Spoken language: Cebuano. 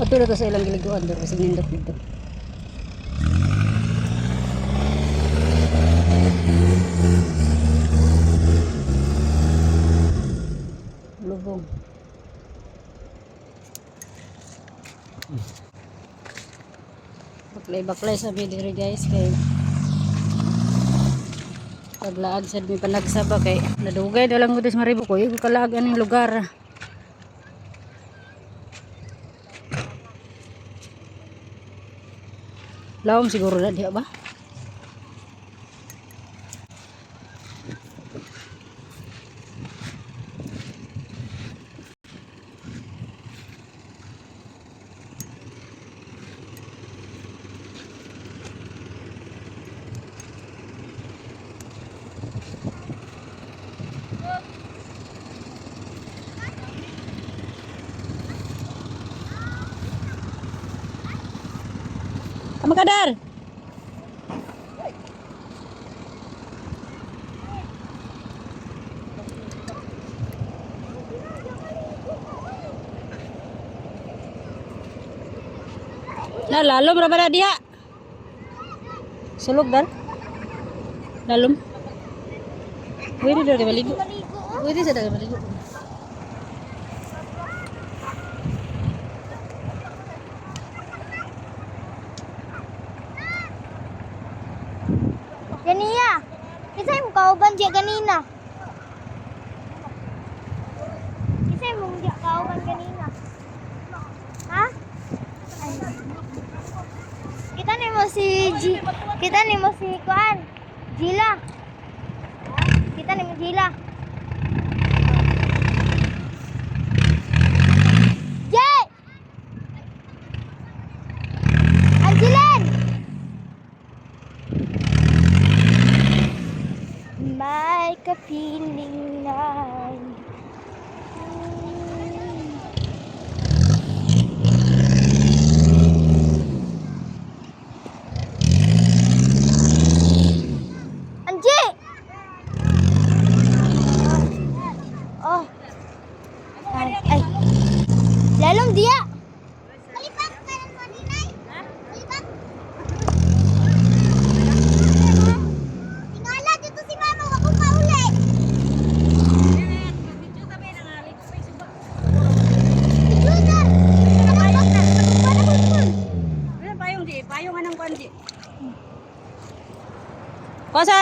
Ato na to sa ilang giliguan dito kasi nindot dito. Lubong. Baklay-baklay sa mi diri, guys, kay paglaag sad mi panagsaba kay nadugay na lang ko sa Maribokoy ko kalaag aning lugar. Lawom siguro na diha ba? Amakadar. Na lalom ra ba na diha? Sulog dar. Lalom. Pwede dar maligo. Pwede sa dar maligo. Ganiya. Kisay mo kauban diya ganina. Kisay mo diya kauban ganina. Ha? Ay. Kita nimo si G. Kita nimo si Kuan. Jila. Kita nimo Jila. Jay! Angeline! May kapiling na. Angie! Oh. Ay, ay. Lalong diya. Kalipat ka ng maninay. Kalipat. Tingala dito si mama, wag kong kauli. Junior! Payong di, payong anang kuan di. Kosa.